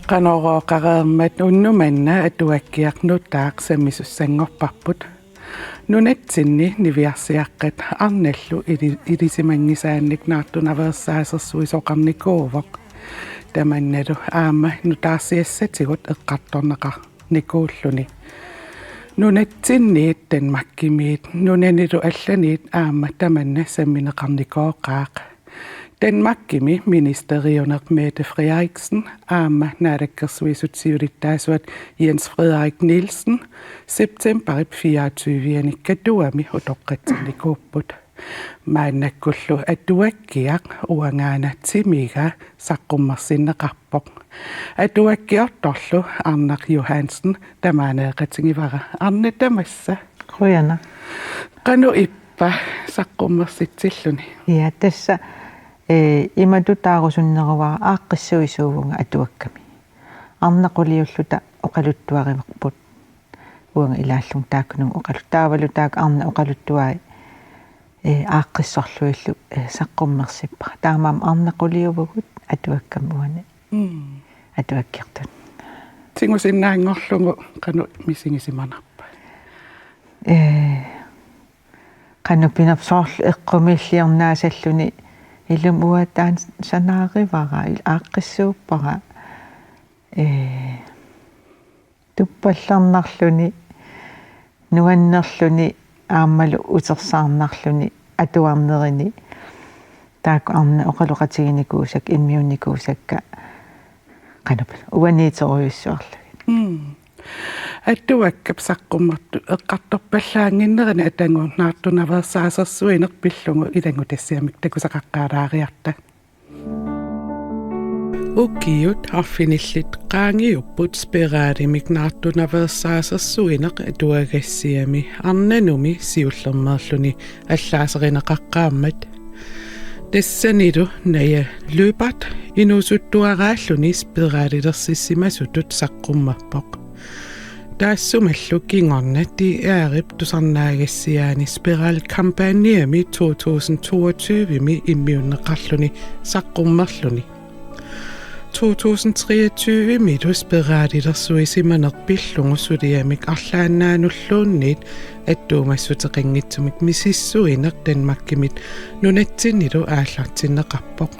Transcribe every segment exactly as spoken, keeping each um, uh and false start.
Qanorooqareermat unnuk manna atuakkiaq nutaaq sammisussanngorparput. Nunatsinni niviarsiaqqat arnallu ili-, ilisimanngisaannik naartunaveersaasersuisoqarnikuuvoq. Tamannalu aamma nutaarsiassatigut eqqartorneqarnikuulluni. Nunatsinniit Danmarkimiit nunanilu allaniit aamma tamanna sammineqarnikooqaaq. Danmarkimi ministeriuneq Mette Frederiksen aamma naalakkersuisut siulittaasuat Jens Frederik Nielsen septembarip fireogtyve-ani Katuami utoqqatsernikuupput. Maannakkullu atuakkiaq uangaana timiga saqqummersinneqarpoq. Atuakkiortorlu Arnaq Johansen tamaaneeqatigivara. Arnaq, tamassa. Qujanaq. Qanoq ippa saqqummersitsilluni? Ja, tassa, eh, imatut taarusunneruara aaqqissuisuuvunga atuakkami. Arnaq quliulluta oqaluttuarivarput. Uanga ilaallunga taakkununnga oqalut-, taavalu taakku arnat oqaluttuai, eh, aaqqissorlugillu, eh, saqqummersippara. Taamaammat arnat quliuvugut atuakkami uani. Mm. Atuakkiortut. Tigusinnaanngorlugu qanoq misigisimanarpa? Eh, qanoq pinerpoq, soorlu eqqumiilliornaasalluni ilumut uanga taanna sanaarivara, il-, aaqqissuuppara. Eh, tuppallernarluni, nuannerluni, aammalu utersaarnarluni, atuarnerini, taakku arnat oqaloqatiginikuusakka, immiunnikuusakka, qanoq pil-, uaniitorujussuarlugit. Mm. Atuakkap saqqummertut eqqartorpallaannginnerini atagu naartunaveersaasersuineq pillugu ilanngutassiamik takusaqaqqaalaariarta. Ukiut arfinillit qaangiupput spiralimik naartunaveersaasersuineq atuagassiami arnanumi siullermeerluni allaaserineqaqqaarmat. Tassanilu Naja Lyberth inuusuttuaraalluni spiralilersissimasutut saqqummerpoq. Taassumalu kingorna D R-ip tusarnaagassiaani spiralkampagnemi to tusind toogtyve-mi immiunneqarluni saqqummerluni. To tusind treogtyve-milu spiralilersuisimaneq pillugu suliamik arlaannaanulluunniit attuumassuteqanngitsumik misissuineq Danmarkimit nunatsinnilu aallartinneqarpoq.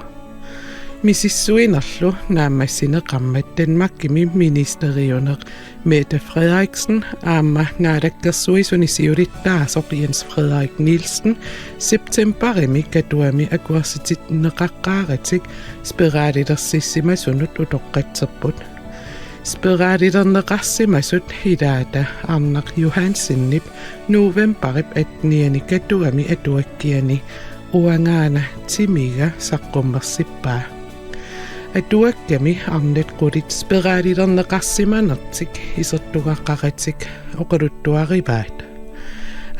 Misissuinerlu naammassineqarmat Danmarkimi ministeriuneq Mette Frederiksen aamma naalakkersuisuni siulittaasoq Jens Frederik Nielsen septembarimi Katuami akuersitinneqaqqaaratik spiralilersissimasunut utoqqatserput. Spiralilerneqarsimasut ilaata Arnaq Johansenip novembarip atteniani Katuami atuakkiani uangaana timiga saqqummersippaa. Atuakkami arnat qulit spiralilerneqarsimanertik isertugaqaratik oqaluttuarivaat.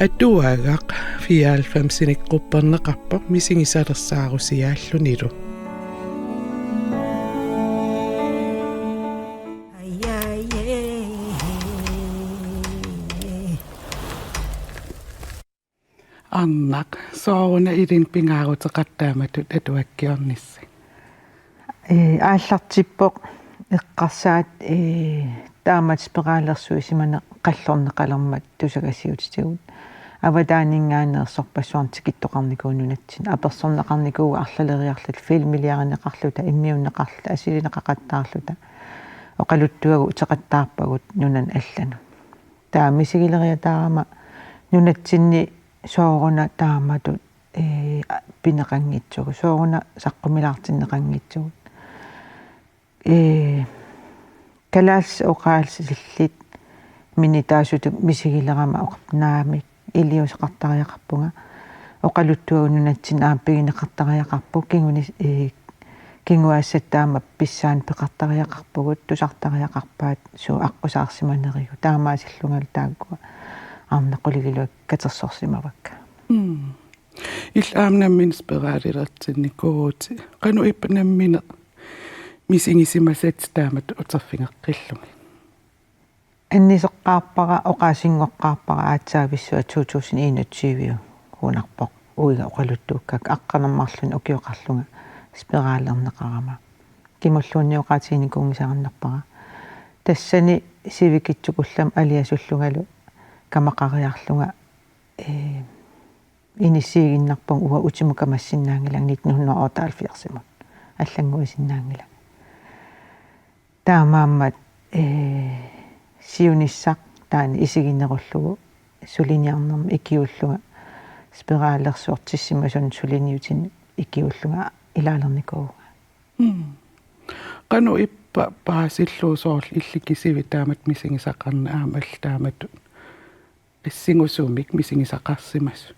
Atuagaq fireoghalvfemsinik qupperneqarpoq misigisalersaarusiaallunilu. Arnaq, sooruna ilinnut pingaaruteqartoq taamatut atuakkiornissi? Ee, aallartippoq eqqarsaat, ee, taamatut spiralilersuisimaneq qallorneqalermat tusagassiuutitigut. Avataaninngaanneersoq sorpassuarnik tikittoqarnikuuvoq nunatsinni. Apersorneqarnikuuvoq arlaleriarluta, filmiliarineqarluta, immiunneqarluta, asilineqaqattaarluta. Oqaluttuagut uteqattaarpagut nunanut allanut. Taava misigileriataarama nunatsinni sooruna taamatut, ee, pineqanngitsugut, sooruna saqqumilaartinneqanngitsugut. Ee, kalaallisut oqaasilluni minitaasutut misigilerama oqarpoq: Naamik, iliuuseqartariaqarpunga, oqaluttuagut nunatsinni aamma pigineqartariaqarpoq, kinguni-, ee, kinguaassat taama pissaaneq peqartariaqarpugut, tusartariaqarpaat suut aqqusaarsimanerigut, taamaasillungalu taakkua arnat qulit iluakkat katersorsimavakka. Mm. Illit aamma nammineq spiralilertinnikuuvutit. Qanoq ippa nammineq misigisimasatit taamatut uterfigeqqillugit? Anniseqqaarpara, oqaasinngoqqaarpara aatsaavissuaq to tusind enogtyve-unarpoq, uiga oqaluttuukkakka, aqqaneq-marlunnik ukioqarlunga spiralerneqarama. Kimulluunniit oqaatiginikuunngisaannarpara. Tassani sivikitsukullama aliasullungalu kamaqariarlunga, ee, inissiiginnarpunga uanga utimut kamassinnaanngilanga nitten hundrede og otteoghalvfjerds-imut. Allannguisinnaanngilanga. Taamaammat, ee, siunissaq taanna isiginerullugu suliniarnermik ikiuullunga spiralersortissimasunut suliniutinik ikiuullunga ilaalernikuuvunga. Mm. Qanoq ippa paasillugu soorlu illit kisivit taamatut misigisaqarneq aamma allat taamatut assingusumik misigisaqarsimasut?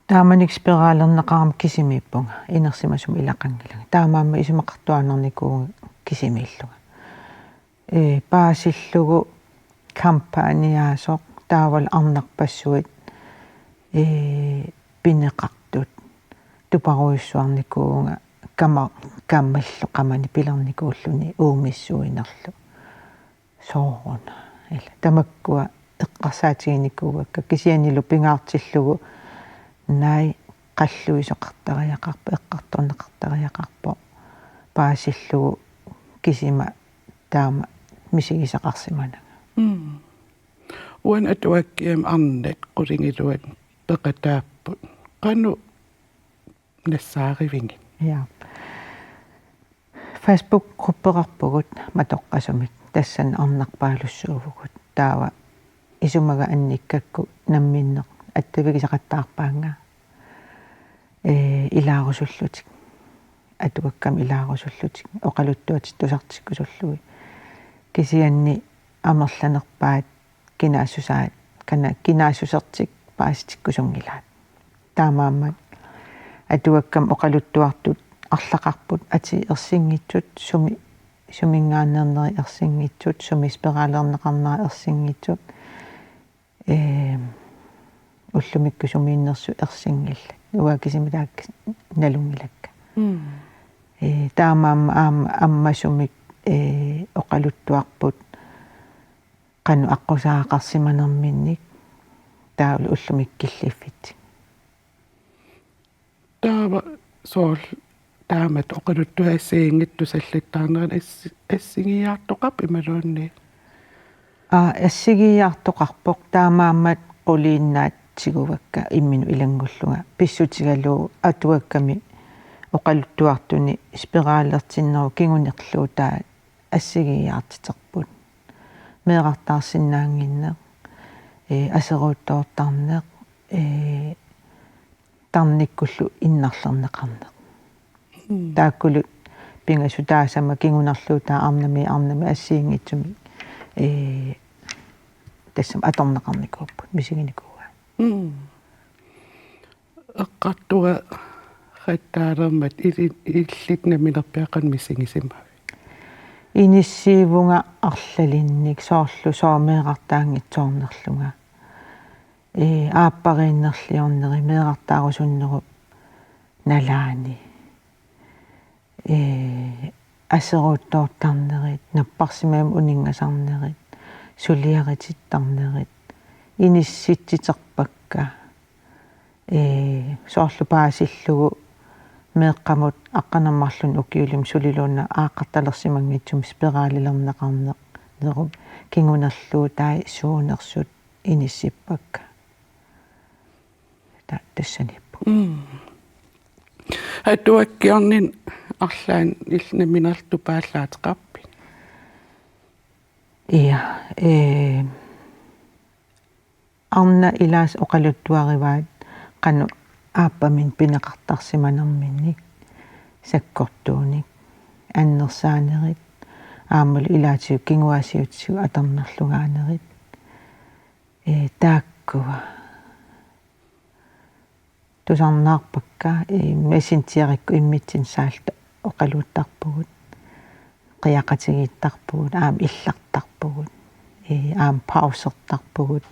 Taamanikkut spiralerneqarama kisimiippunga, inersimasumik ilaqanngilanga. Taamaammat isumaqartuaannarnikuuvunga kisimiillunga. Ee, paasillugu kampaaniaasoq taavalu arnarpassuit, ee, pineqartut tuparujussuarnikuuvunga kama-, kamallu qamani pilernikuulluni uumissuinerlu. Sooruna. Ila tamakkua eqqarsaatiginikuuakka kisiannili pingaartillugu naak qalluisoqartariaqarpoq, eqqartorneqartariaqarpoq, paasillugu kisima taama misigisaqarsimananga. Mm. Uani atuakkiami arnat qulingiluat peqataapput. Qanoq nassaarivigit? Ja. Facebook-gruppeqarpugut matoqqasumik, tassani arnarpaalussuuvugut. Taava isumaga annikkakku namminneq attavigisaqattaarpaannga, ee, ilaarusullutik. Atuakkamik ilaarusullutik, oqaluttuatik tusartikkusullugit. Kisianni amerlanerpaat kinaassusaat, kana-, kinaassusertik paasitikkusunngilaat. Taamaammat atuakkamik oqaluttuartut arlaqarput, atii ersinngitsut, sumi, suminngaanneernerit ersinngitsut, sumi spiralerneqarnerat ersinngitsut, ee, ullumikkut sumiinnersut ersinngillat. Uanga kisimi taakku nalunngilakka. Mm. Ee, taamaammat aamma ammasumik, ee, oqaluttuarput qanoq aqqusaagaqarsimanerminnik taavalu ullumikkut killiffitsik. Taava soorlu taamatut oqaluttuat assigiinngitsut tusallattaarnerat ass-, assigiiaartoqarpoq imaluunniit? Aa, assigiiaartoqarpoq, taamaammat quliinnaat tiguvakka imminut ilanngullunga pissutigalugu atuakkami oqaluttuartuni spiralertinnerup kingunerluutaa assigiiaartiterput. Meerartaarsinnaannginneq, ee, aseruuttoortarneq, ee, tarnikkullu innarlerneqarneq. Mm. Taakkulu pingasut taasama kingunerluutaa arnamit arnamit assigiinngitsumik, ee, tassami atorneqarnikuupput, misiginikuuaat. Mm. Eqqartugaqqattaalermat ili-, illit namminerpiaq qanoq misigisimavit? Inissiivunga arlalinnik, soorlu sooq meerartaanngitsoornerlunga. Ee, aappariinnerliorneri, meerartaarusunnerup nalaani. Ee, aseruuttoortarnerit, napparsimmavimmi uninngasarnerit, suliaritittarnerit, inissitsiterpakka. Ee, soorlu paasillugu meeqqamut aqqaneq-marlunnik ukiulimmi suliluunniit aaqqartalersimanngitsumik spiralilerneqarneq, nerup kingunerluutai suunersut inissippakka. Ta-, tassaniippoq. Mm. Atuakkiorninni arlaanni illit nammineq tupaallaateqarpit? Ja, ee, arnat ilaasa oqaluttuarivaat qanoq aappaminnik pineqartarsimanerminnik, sakkortuunik, annersaanerit, aammalu ilaatigut kinguaassiuutitigut atornerlugaanerit. Ee, taakkua. Tusarnaarpakka, ee, Messengerikkut immitsinnut saalluta oqaluuttarpugut, qiaqatigiittarpugut, aamma illartarpugut, ee, aamma pausertarpugut,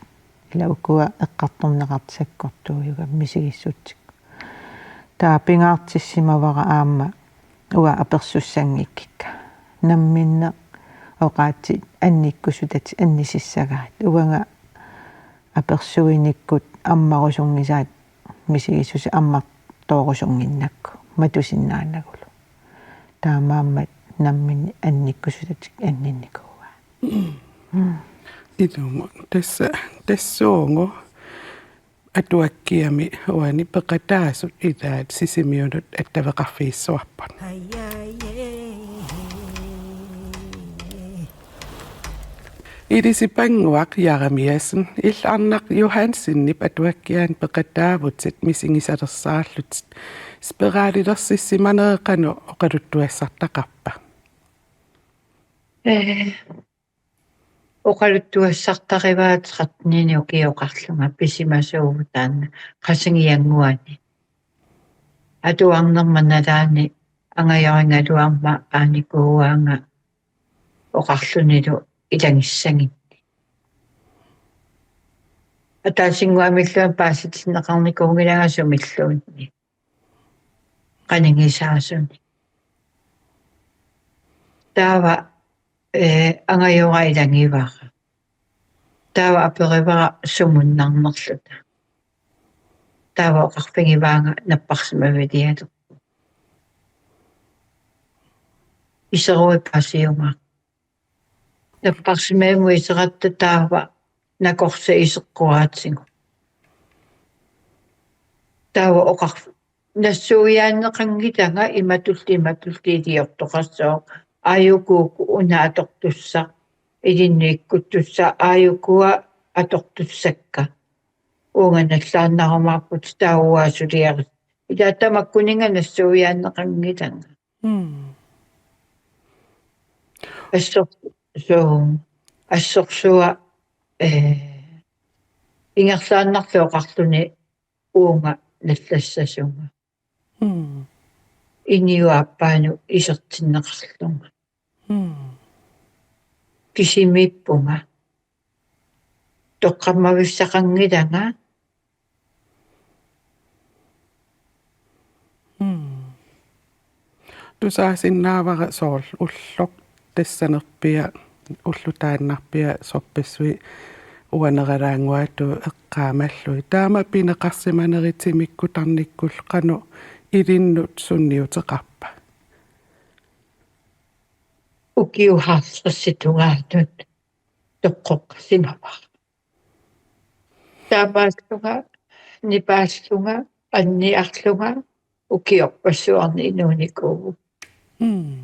ila ukua eqqartorneqartut sakkortuujugamik misigissutsikkut. Taava pingaartissimavara aamma uanga apersussanngikkikka. Namminneq oqaatsit annikkusutatik annisissagaat. Uanga apersuinikkut ammarusunngisaat misigissuseq ammartoorusunnginnakku matusinnaanagulu. Taamaammat namminneq annikkusutatik anninnikuuaat. Mm. Ilumut. Tassa, tassuugu atuakkiami uani peqataasut ilaat Sisimiunut attaveqarfigissuarput. Ilisi Pannguaq Jeremiassen, illit Arnaq Johansenip atuakkiaani peqataavutit misigisalersaarlutit. Spiralilersissimanerit qanoq oqaluttuassartaqarpa? Ee, oqaluttuassartarivaat tretteninik ukioqarlunga pisimasuuvugut taanna Qasigiannguani. Atuarnerma nalaani angajorigaluarama aanikuuaanga oqarlunilu ilagissaginni. Ataasinnguamilluunniit paasitinneqarnikuunngilanga sumilluunniit. Qanigisaasunik. Taava, ee, angajora ilagivara. Taava aperivara sumunnarnerluta. Taava oqarfigivaanga napparsimavilialerpoq. Iseruit paasiumaarput. Napparsimavimmut iseratta taava nakorsaq iseqqoraatsigu. Taava oqarf-, nassuiaanneqanngilanga imatulli imatulli iliortoqassooq. Aajuku uku una atortussaq ilinnut ikkuttussaq aajukua atortussakka. Uunga nallaannarumaarputit taava uanga suliaris. Ilaa tamakkuninnga nassuiaanneqanngilanga. Mm. Assor-, suu, assorsuaq, ee, ingerlaannarlu oqarluni uunga nallassasunga. Mm. Iniup aappaanut isertinneqarlunga. Mm. Kisimiippunga. Toqqammavissaqanngilanga. Mm. Tusaasinnaavara soorlu ulloq tassanerpiaq, ulloq taannarpiaq sorpassuit uaneralaannguaatut eqqaamallugit. Taama pineqarsimanerit timikkut tarnikkullu qanoq ilinnut sunniuteqarpa? Ukiut halvtredsit tungaanut toqqoqqasimavara. Taamaallunga, nipaallunga, anniarlunga, ukiorpassuarni inuunikuuvugut. Mm.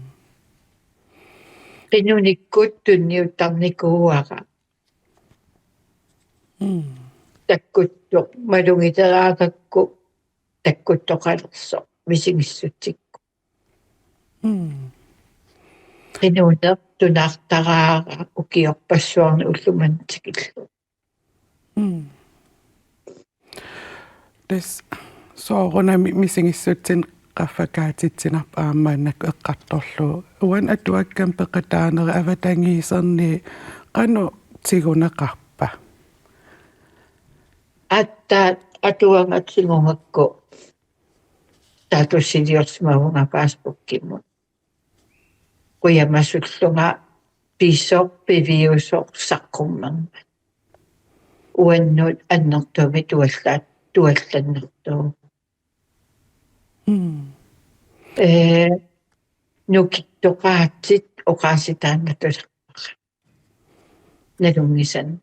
Qinunikkut tunniuttarnikuuara. Mm. Takkuttoq malugiteraagakku takkuttoqalersoq misigissutsikku. Mm. Qinuuneq tunaartaraara ukiorpassuarni ulloq manna tikillugu. Mm. Tassa soorunami misigissutsinni qaffakaatitsinarpoq aamma maannakkut eqqartorlugu. Uani atuakkami peqataanerit avatangiiserniit qanoq tiguneqarpa? Aatsaat atuagaq tigugakku taatussiliorsimavunga Facebookimut. Qujamasullunga pisoq piviusoq saqqummermat. Uannut annertuumik tuallaat-, tuallannartuuvoq. Mm. Ee, nukittoqaatsit oqaasii taanna tusarpara. Nalunngisannik.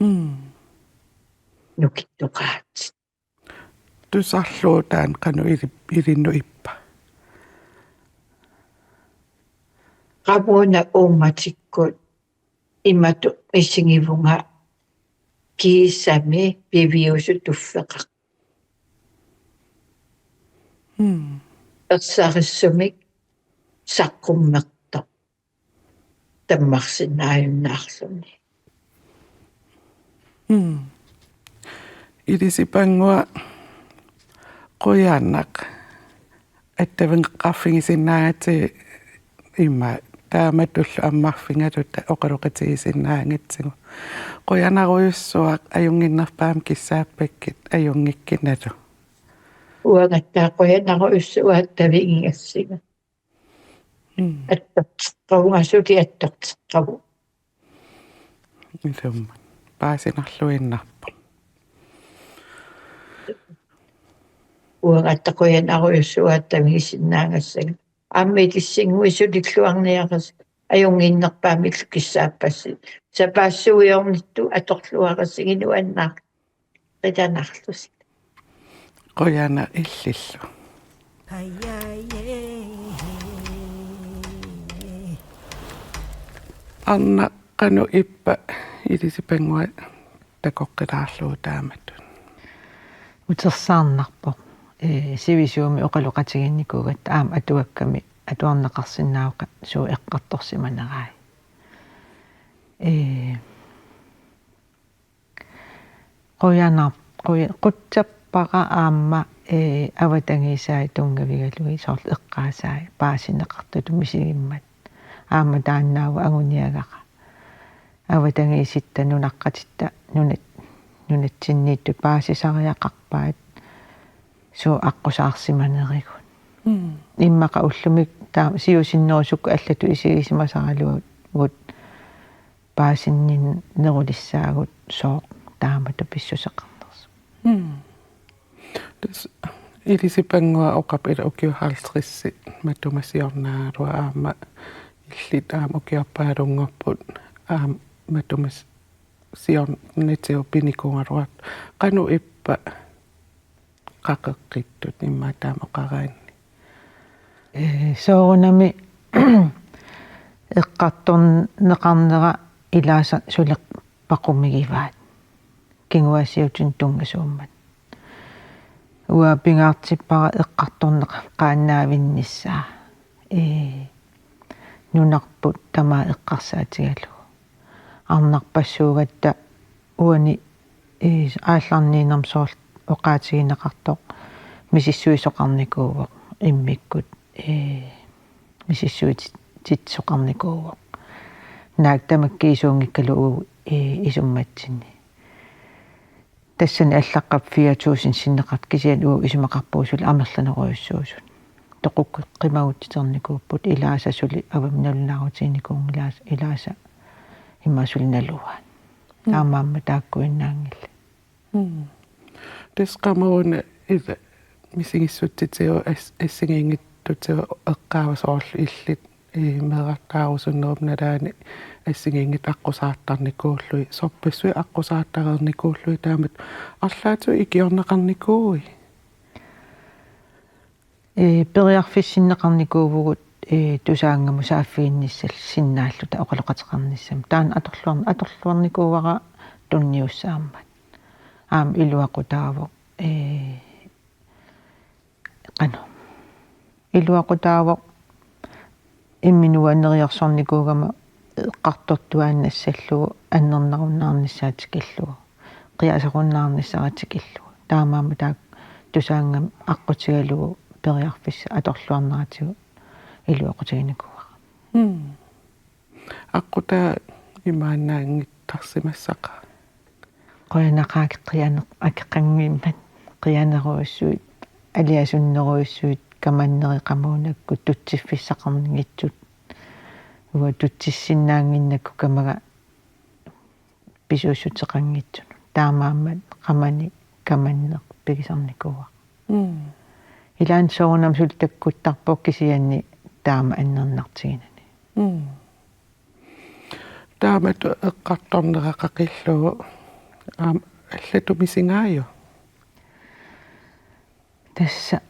Mm. Nukittoqaatsit. Tusarlugu taanna qanoq ili-, ilinnut ippa? Qamuuna uummatikkut imatut misigivunga kiisami piviusut tuffeqartut. Mm. Ersarissumik saqqummertoq tammarsinnaajunnaarluni. Mm. Ilisi Pannguaq, qujanaq attaveqarfigisinnaagakkit, immaqa taamatullu ammarfigaluta oqaloqatigisinnaagatsigu. Qujanarujussuaq, ajunnginnerpaamik kissaappakkit, ajunngikkinalu. Uangattaaq qujanarujussuaq attavigigassinga. Mm. Attorteqqavunga, suli attorteqqavugut. Ilumut. Paasinarluinnarpoq. Uangattaaq qujanarujussuaq attavigisinnaagassanga. Aamma ilissinnguit sulilluarniarisi ajunnginnerpaamillu kissaappassi. Sapaassuiornittut atorluarisinnaasagut nuannaartut. Qitanarlusi. Qujanaq illillu. Arnaq, qanoq ippa Ilisipannguaq takoqqilaarlugu taamatut? Utersaarnarpoq. Ee, sivisuumik oqaloqatigiinnikuugatta aamma atuakkami atuarneqarsinnaavoq suut eqqartorsimanerai. Ee, Qujanar-, quja-, qutsappara aamma, ee, avatangiisai tunngavigalugit soorlu eqqaasai paasineqartutut misigimmat. Aamma taannaavoq anguniagara. Avatangiisitta nunaqqatitta nunat-, nunatsinniittut paasisariaqarpaat suut aqqusaarsimanerigut. Mm. Immaqa ullumi taava siusinnerusukkut allatut isigisimasaraluagut paasinninnerulissaagut sooq taamatut pissuseqarnersoq. Mm. Tassa Ilisipannguaq oqarpoq ila ukiut halvtredsit matuma siornaagaluaq aamma illit aamma ukiorpaalunngorput aamma matuma siornatigut pinikuugaluartut. Qanoq ippa qaqeqqittut immaqa taama oqaraanni? Ee, soorunami eqqartorneqarnera ilaasa suli paqumigivaat. Kinguaassiuutinut tunngasuummat. Uanga pingaartippara eqqartorneqaannaavinnissaa. Ee, nunarput tamaat eqqarsaatigalugu. Arnarpassuugatta uani, ee, aallarniinermi soorlu oqaatigineqartoq misissuisoqarnikuuvoq immikkut, ee, misissuititsisoqarnikuuvoq. Naak tamakkiisuunngikkaluarlugit, ee, isummatsinni. Tassani allaqqap fire tusind sinneqartoq kisianni uagut isumaqarpugut suli amerlanerujussuusut. Toqukkeqqimagutsiternikuupput ilaasa suli avammut nalunaarutiginikuunngilaat ilaasa immaqa suli naluaat. Mm. Taamaammat taakkuinnaanngillat. Mm. Tassa qamuuna ila misigissutsitigut as-, assigiinngitsutigut eqqaavaa soorlu illit ee, meerartaarusunnerup nalaani assigiinngitsut aqqusaartarnikuullugit, sorpassuit aqqusaartareernikuullugit taamatut arlaatigut ikiorneqarnikuuit? Ee, periarfissinneqarnikuuvugut, ee, Tusaanngamut saaffiginnissalluta sinnaalluta oqaloqateqarnissamut. Taanna atorluar-, atorluarnikuuara tunniussaammat. Aamma iluaqutaavoq, ee, Qanoq. Iluaqutaavoq imminut neriorsornikuugama eqqartortuaannassallugu annernarunnaarnissaa tikillugu. Qiasorunnaarnissara tikillugu. Taamaammat taakku Tusaanngam aqqutigalugu periarfissat atorluarneratigut iluaqutiginikuuara. Mm. Aqqutaa imaannaanngittarsimassaqaaq. Qujanaqaaq qianeq akeqanngimmat qianerujussuit aliasunnerujussuit kamannerit qamuunakkut tutsiffissaqarnanngitsut. Uanga tutsissinnaannginnakku kamaga pisuussuteqanngitsunut. Taamaammat qamani kamanneq pigisarnikuuara. Mm. Ilaanni soorunami suli takkuttarpoq kisianni taama annernartiginani. Mm. Taamatut eqqartornera qaqillugu aamma allatut misigaajuk? Tassa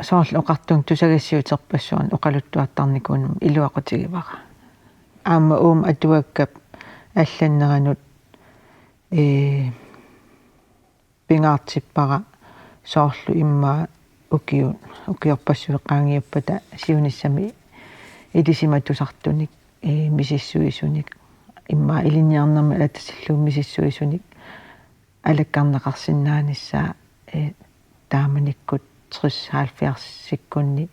soorlu oqartunga tusagassiuuterpassuarnik oqaluttuartarnikuunermut iluaqutigivara. Aamma uuma atuakkap allanneranut, ee, pingaartippara soorlu immaqa ukiu-, ukiorpassuit qaangiuppata siunissami ilisimatusartunik, ee, misissuisunik, immaqa ilinniarnermi alatassallugu misissuisunik alakkarneqarsinnaanissaa, ee, taamanikkut tres halvfjerdsikkunni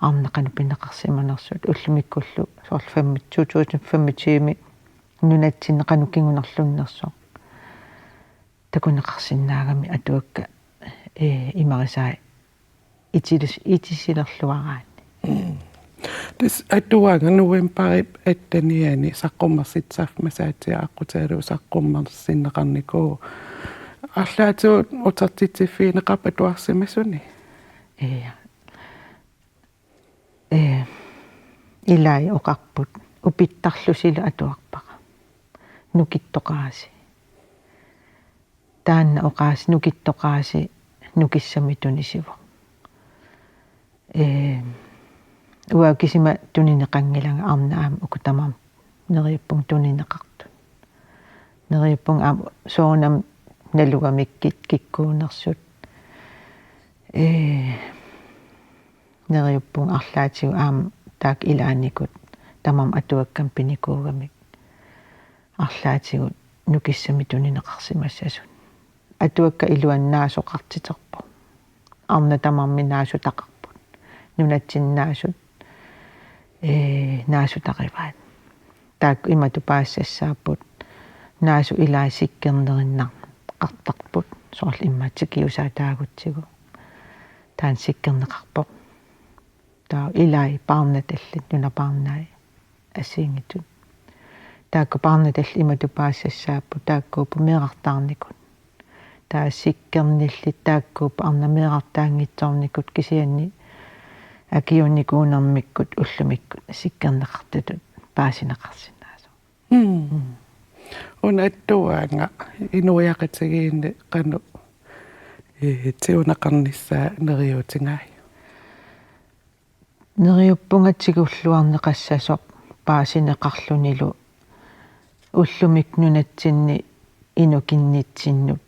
arnaq qanoq pineqarsimanersut ullumikkullu soorlu fem-, to tusind femogtyve nunatsinni qanoq kingunerlunnersoq takuneqarsinnaagami atuakkat, ee, imarisai itilis-, itisilerluaraanni. Tassa atuagaq novembarip attenianni saqqummersitsisarfik Masaatsiaq aqqutigalugu saqqummersinneqarnikuuvoq. Arlaatigut utertitsiffigineqarpa atuarsimasuni? Ja. Ee, ilai oqarput: Upittarlusilu atuarpara. Nukittoqaasi. Taanna oqaas-, nukittoqaasi nukissamik tunisivoq. Ee, uanga kisima tunineqanngilanga, arnat aamma uku tamarmik neriuppunga tunineqartut. Neriuppunga aamma soorunami nalugamikkit kikkuunersut. Ee, neriuppunga arlaatigut aamma taakku ilaannikut tamarmik atuakkamik pinikuugamik. Arlaatigut nukissamik tunineqarsimassasut. Atuakkat iluanni naasoqartiterput. Arnat tamarmik naasutaqarput. Nunatsinni naasut, ee, naasutarivaat. Taakku imatut paasisassaapput: Naasut ilaat sikkernerinnaqartarput. Soorlu immaqa tikiusaa taagutsigu. Taanna sikkerneqarpoq. Taava ilai paarnatallit, nunapaarnaat assigiinngitsut. Taakku paarnatallit imatut paasisassaapput, taakkuupput meerartaarnikut. Taava sikkernillit taakkuupput arnat meerartaanngitsoornikut, kisianni akiuunnikuunermikkut ullumikkut sikkerneqartutut paasineqarsinnaasoq. Mm. Mm. Una atuagaq inuiaqatigiinni qanoq, ee, tiguneqarnissaa neriuutigai? Neriuppunga tigulluarneqassasoq paasineqarlunilu ullumikkut nunatsinni inukinnitsinnut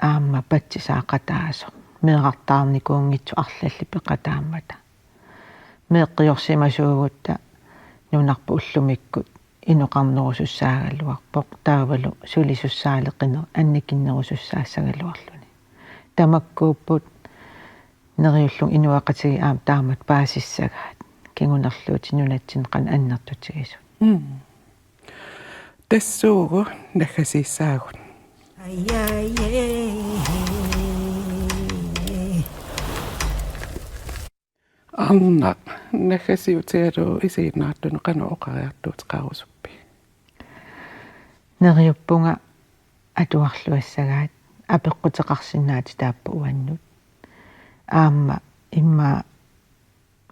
aamma patsisaaqataasoq, meerartaarnikuunngitsoq arlallit peqataammata. Meeqqiorsimasuugutta nunarput ullumikkut inoqarnerusussaagaluarpoq, taavalu sulisussaaleqineq annikinnerusussaassagaluarluni. Tamakkuupput neriullunga inuiaqatigiit aamma taamatut paasissagaat, kingunerluutit nunatsinni qanoq annertutigisut. Mm. Tassuugu naggasiissaagut. Arnaq, naggasiutigalugu isiginnaartunut qanoq oqariartuuteqarusuppit? Neriuppunga atuarluassagaat, apeqquteqarsinnaatitaapput uannut. Aamma immaqa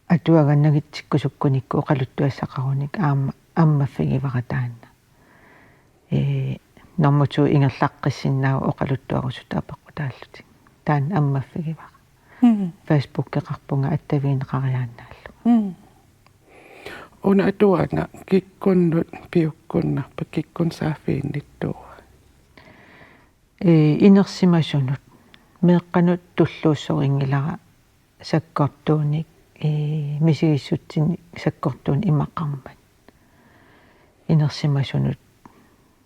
atuagaq nangitsikkusukkunikku oqaluttuassaqarunik aamma ammaffigivara taanna. Ee, normu to ingerlaqqissinnaavoq oqaluttuarusutut apeqqutaallutik. Taanna ammaffigivara. Mm. Facebookeqarpunga attavigineqariaannaallugu. Mm. Una atuagaq kikkunnut piukkunnarpa, kikkunnut saaffiginnittuua? Ee, inersimasunut. Meeqqanut tulluussorinngilara sakkortuunik, ee, misigissutsinik sakkortuunik imaqarmat. Inersimasunut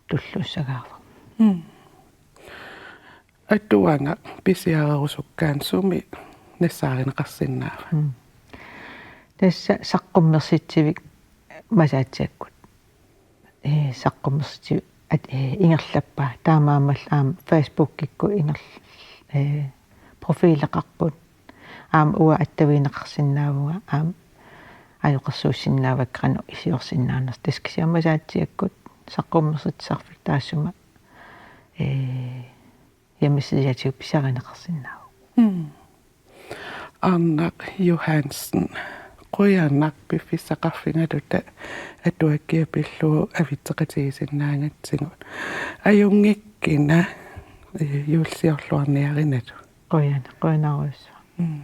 tulluussagaavoq. Mm. Atuagaq pisiarerusukkaanni sumi nassaarineqarsinnaava? Mm. Tassa saqqummersitsivik Masaatsiakkut. Ee, saqqummersitsivik at-, ee, ingerlappaa. Taamaammallu aamma Facebookikkut ingerl-, ee, profileqarput. Aamma uanga attavigineqarsinnaavunga, aamma ajoqersuussinnaavakka qanoq iliorsinnaanersoq. Tassa kisianni Masaatsiakkut saqqummersitsisarfik taassuma, ee, hjemmesidiatigut pisarineqarsinnaavoq. Mm. Arnaq Johansen, qujanaq piffissaqarfigaluta atuakkiat pillugu avitseqatigisinnaagatsigut. Ajunngikkina, ee, juullisiorluarniarinalu. Qujan-, qujanarujussuaq. Mm.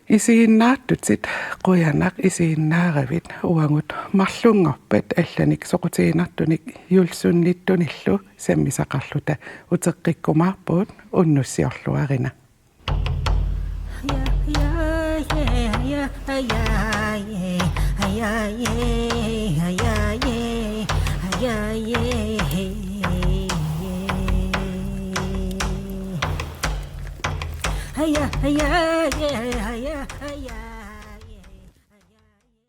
Isiginnaartutit qujanaq isiginnaaravit, uagut marlunngorpat allanik soqutiginartunik juullisunnittunillu sammisaqarluta uteqqikkumaarpugut, unnussiorluarina.